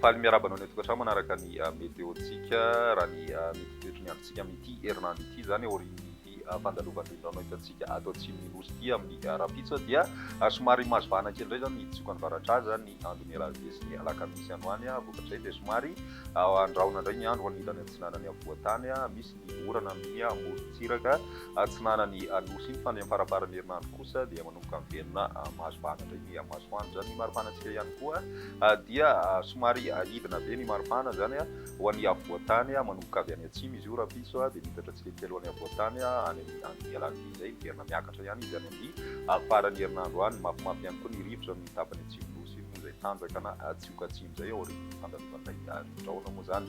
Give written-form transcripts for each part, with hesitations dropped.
Faly miarahaba anao any an-tokantrano manaraka ny météo-ntsika raha ny mety toetry ny androntsika amin'ity herinandro ity izany aorian'ity fandalovan'ny renirano hitantsika ato atsimon'ny nosy ity amin'ny rahampitso dia somary mahazo vahana kely indray izany ny tsiokan'ny varatraza ny andron'ny alarobia sy ny alakamisy any ho any. Vokatr'izay dia somary andrahona indray ny andro ho an'ny ilany atsinanan'ny afovoan-tany. Misy ny orana amin'ny morontsiraka atsinanan'ny nosy iny fa ny amin'ny faramparan'ny herinandro kosa dia manomboka miverina mahazo vahana indray ny masoandro. Izany ny maripanantsika ihany koa dia somary hidina be ny maripana izany ho an'ny afovoan-tany, manomboka avy any atsimo izy io rahampitso dia miitatra tsikelikely ho any afovoan-tany any amin'ny andron'ny alarobia izay miverina miakatra ihany izy any amin'ny faran'ny herinandro any. Mafimafy ihany koa ny rivotra amin'ny tapany atsimon'ny nosy iny moa izay tanjaka na tsioka atsimo izay aorian'ny fandalovan'ilay rivodraona moa izany.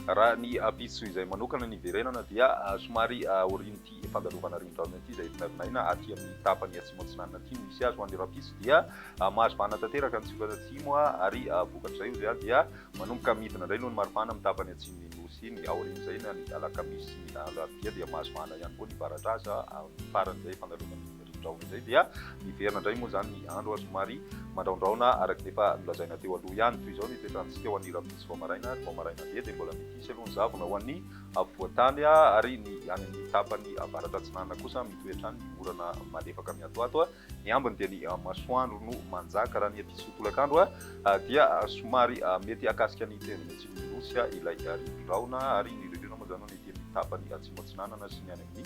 Raha ny ampitso izay manokana ny hiverenana dia somary aorian'ity fandalovana rivodraona ity izay vinavinaina aty amin'ny tapany atsimo atsinanana aty no misy azy ho an'ny rahampitso dia mahazo vahana tanteraka ny tsioka atsimo ary vokatr'izay hozy dia manomboka midina indray aloha ny maripana amin'ny tapany atsimon'ny nosy iny. Aorian'izay na ny alakamisy sy ny alarobia dia mahazo vahana ihany koa ny varatraza amin'ny faran'izay fandalovan'ny rivodraona izay dia miverina indray moa izany ny andro somary mandraondraona araka ny efa nolazaina teo aloha ihany. Toy izao ny toetrantsika ho an'ny rahampitso vao maraina ary vao maraina be dia mbola mety hisy aloha ny zavona ho an'ny afovoan-tany ary ny any amin'ny tapany avaratra atsinanana kosa mitohy hatrany ny orana malefaka miatoato. Ny ambiny dia ny masoandro no manjaka. Raha ny ampitso tolakandro dia somary mety hahakasika ny tendrony atsimon'ny Nosy ilay rivodraona ary ny ririnina moa izany ny ety amin'ny tapany atsimo atsinanana sy ny any amin'ny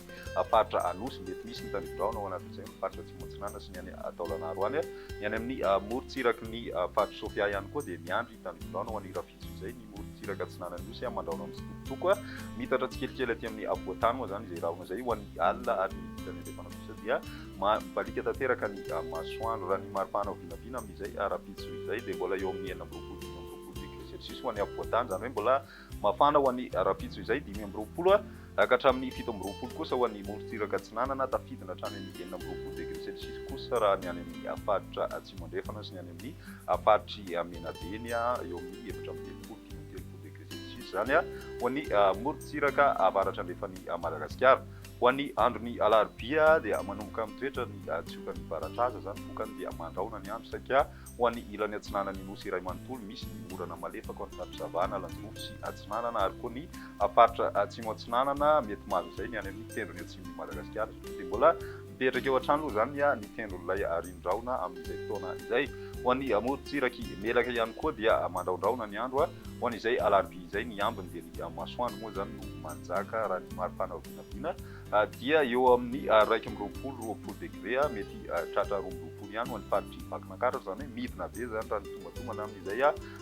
faritra Anosy. Mety misy ny tandrivodraona ao anatin'izay ny faritra atsimo atsinanana sy ny any Taolagnaro any. Ny any amin'ny morontsiraky ny faritr'i Sofia ihany koa dia miandry tandrivodraona ho an'ny rahampitso izay ny morontsiraka atsinanan'ny Nosy mandrahona mitsitokotoko. Miitatra tsikelikely aty amin'ny afovoan-tany moa izany izay rahona izay ho an'ny alina ary ny ilany andrefana kosa dia Mibaliaka tanteraka ny masoandro. Raha ny maripana vinavina amin'izay rahampitso izay dia mbola eo amin'ny 26 25 degré celsius ho an'ny afovoan-tany, izany hoe mbola mafana ho an'ny rahampitso izay, 25 ka hatramin'ny 27 kosa ho an'ny morontsiraka atsinanana, tafidina hatrany amin'ny 26 degré celsius kosa raha ny any amin'ny faritra atsimo andrefana sy ny any amin'ny faritr'i Menabe ny eo amin'ny 34 35 degré celsius izany ho an'ny morontsiraka avaratra andrefan'i Madagasikara. Ho an'ny andron'ny alarobia dia manomboka mitoetra ny tsiokan'ny varatraza izany, vokany dia mandrahona ny andro saika ho an'ny ilany atsinanan'ny Nosy iray manontolo, misy ny orana malefaka ho an'ny faritra Sava, Analanjirofo sy Atsinanana ary koa ny faritra Atsimo Atsinanana, mety mahazo izay ny any amin'ny tendrony atsimon'i Madagasikara satria dia mbola mipetraka eo hatrany aloha izany ny tendron'ilay rindrahona amin'izay fotoana izay. Ho an'ny morontsirak'i Melaka ihany koa dia mandrahondrahona ny andro ho an'izay alarobia izay, ny ambiny dia ny masoandro moa izany no manjaka raha ny maripana vinavina dia eo amin'ny 21, 20 degré, mety tratra 22 ihany ho an'ny faritr'i Vakinankaratra, izany hoe midina be izany raha ny tombantombana amin'izay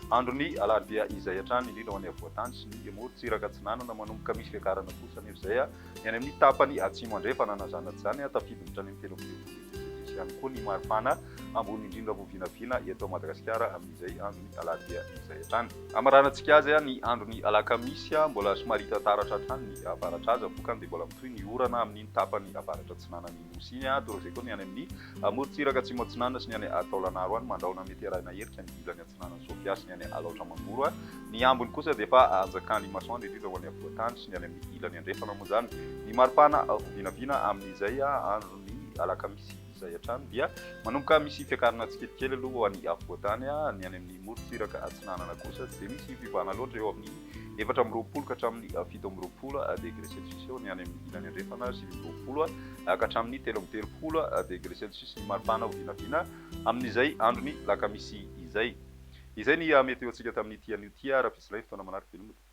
andron'ny alarobia izay hatrany, indrindra ho an'ny afovoan-tany sy ny morontsiraka atsinanana. Manomboka misy fiakarana kosa anefa izay ny any amin'ny tapany atsimo andrefana na izany na tsy izany, tafiditra any amin'ny 33 degré celsius ihany koa ny maripana ambony indrindra vao vinavina eto Madagasikara amin'izay andron'ny alarobia izay hatrany. Hamaranantsika azy ny andron'ny alakamisy, mbola somary hita taratra hatrany ny avaratra aza, vokany dia mbola mitohy ny orana amin'iny tapany avaratra atsinanan'ny Nosy iny, toa izay koa ny any amin'ny morontsiraka atsimo atsinanana sy ny any Taolagnaro any, mandrahona mety arahina herika ny ilany atsinanan'i Sofia sy ny any Alaotra Mangoro, ny ambiny kosa dia efa anjakan'ny masoandro indrindra ho any afovoan-tany sy ny any amin'ny ilany andrefana moa izany. Ny maripana vinavina amin'izay andron'ny alakamisy izay hatrany dia manomboka misy fiakarana tsikelikely aloha ho any afovoan-tany, ny any amin'ny morontsiraka atsinanana kosa tsy dia misy fiovana loatra eo amin'ny 24 ka hatramin'ny 27 degré celsius eo ny any amin'ny ilany andrefana, 29 ka hatramin'ny 33 degré celsius ny maripana ho vinavina amin'izay andron'ny lakamisy izay. Izay ny météo-ntsika tamin'ity anio ity, raha fitsilay fotoana manaraka veloma tompoko.